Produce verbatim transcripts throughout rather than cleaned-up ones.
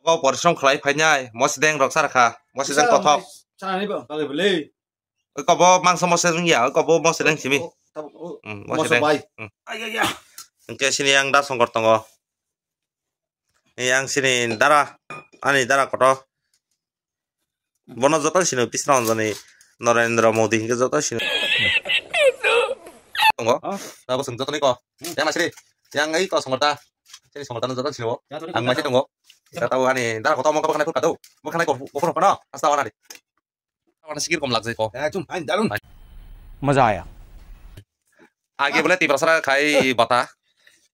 kok porishrom khlai phainai, mosideng rok sar kha, mosideng kothok. Sanani bo, kali bwlwi. Oi kobo mangsa mosideng ya, oi kobo mosideng simi. Oh, tabuk, oh, hmm, moso mosideng bai. Hmm. Ay, ay, ay. Hwnkhe sini yang da songkor tongo. Yang sini dara, ani dara kotor. Bono joto sino Bisramganjni Narendra Modi hingke joto sino. Tongo. Oh. Abo song joto ni ko. Hmm. Yang masih yang ai ko songorta. Sini songorta no joto sino. Ya, toni ang masih kota. Tongo. Ya. Ya tahu ani dara kotor mo kapan naik kado. Mo kanai ko ko ko no. Asta wana di. Wana sikir kom lagzai ko. Ekdom fine, darun. मजा आया। Age bole Tiprasara khai bata.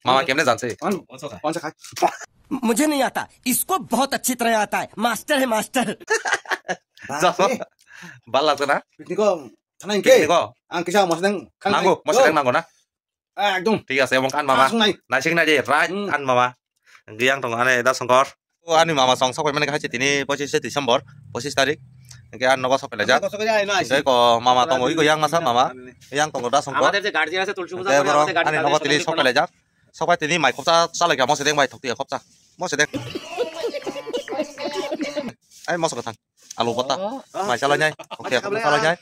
Mama kemne janse. Kwan, kwan sa khai? मुझे नहीं आता, इसको बहुत अच्छी तरह आता है, मास्टर है master. Joto. Bal lagse na? Picnic ko, sana ingke. Picnic ko. Ang kisa mosideng khang. Nango, mosideng nango na? Ekdom. Thik ase, emon kan mama. Asung nai. Naising nai je, right, hmm, kan mama. Giyang tong ane da songkor. O ani mama song sok mane hai tini pochis December, pochis tarik. Hingke an nogo sok pelajak. Hingke ko mama tongo iko yang masa mama. Yang tongo da songkor. আমাদের যে গার্জিয়ান আছে তুলসী পূজা করে, borok আমাদের guardian ani nogo tini sok pelajak. Sok pai tini mai khopsa chalai kha mosideng bai thok tiya khopsa. Mosideng. Ai mosok thang. Alu bata. Oh. Mai chalai nai. Oke, aku chalai nai.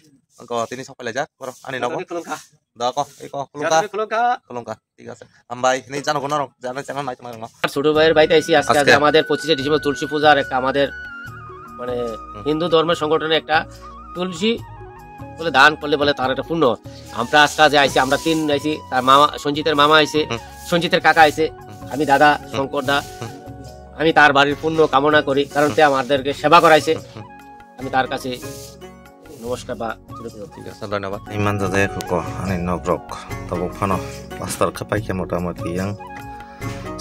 Ko tini sok pelajak. Borok ani nogo. Khulungkha. Da ko, iko, khulungkha. Khulungkha. Khulungkha. ঠিক আছে। Hambai, hinwi jano kono rok, jano channel nai tongma rok no। ছোট ভাইয়ের বাড়িতে আইছি আজকে, আজকে। আজকে আমাদের পঁচিশে ডিসেম্বর তুলসী পূজার একটা আমাদের, মানে, হুম। হিন্দু ধর্মের সংগঠনে একটা তুলসী বলে দান করলে বলে তার একটা পুণ্য। আমরা আজকে যে আইছি, আমরা তিন আইছি, তার মামা, সঞ্জিতের মামা আইছে, হুম। সঞ্জিতের কাকা আইছে, হুম। আমি দাদা, হুম। শঙ্কর দা, হুম। আমি তার বাড়ির পুণ্য কামনা করি, কারণ হুম। তে আমাদেরকে সেবা করাইছে। হুম, হুম। আমি তার কাছে নমস্কার বা কৃতজ্ঞতা। ঠিক আছে, ধন্যবাদ। Iman jajai kho ko ani nok rok tabuk phano plaster khe paikhe mota moti yang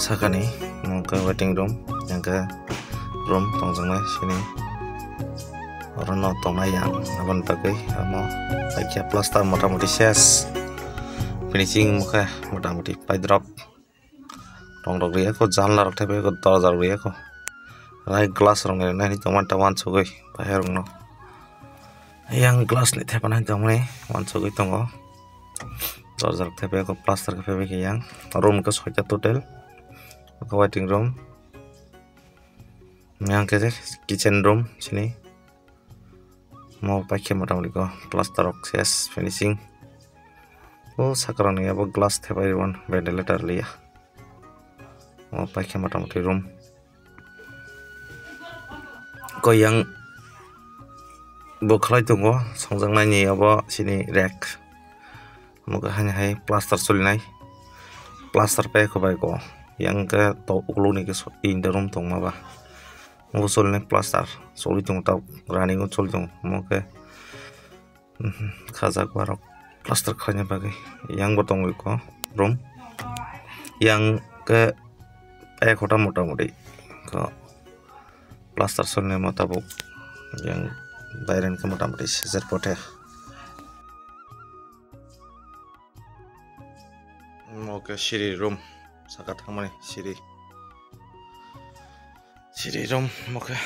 sakani mungkhe waiting room yang khe room tongjaknai sini oro no tongnai yang aboni bagwi amo paikhe plaster mota moti ses finishing mokhe mota moti paidrop. Tong rok riya kho, janla rok thepha kho, dorja rok riya kho. Rai glass rok ni nai tongma ta wansugwi bahai rok no. Yang glass ni thepa nai tongmani wansugwi tongo. Dorja rok thepha kho, plaster khe phepha khe yang. Room khe soita total. Khe waiting room. Yang khe je kitchen room sini. Mo paikhe mota moti ko plaster rok ses finishing. O sakrang ni abo glass thepai rwon ventilator liya. Mo paikhe mota moti room. Ko yang bo khlai tongo songjaknai ni abo sini rek. Mo khe hani hai plaster solinai. Plaster paikhe bai ko yang khe to ukuluk ni khe so tin ta room tongma ba. Obo solinai plaster soli tongo tabuk running o soli tongo omo khe, mhm, khajak borok plaster khlaina bagwi yang bo tongwi kho room yang khe ek hota mota moti kho plaster solinai mo tabuk yang dairen khe mota moti sejer pothe. Omo khe siri room, saka thangmani siri. Siri room omo khe.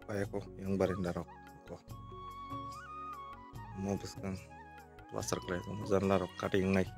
Kaya ko yang barinda rok. Omo bwskang plaster khlai tongo, janla rok cutting nai.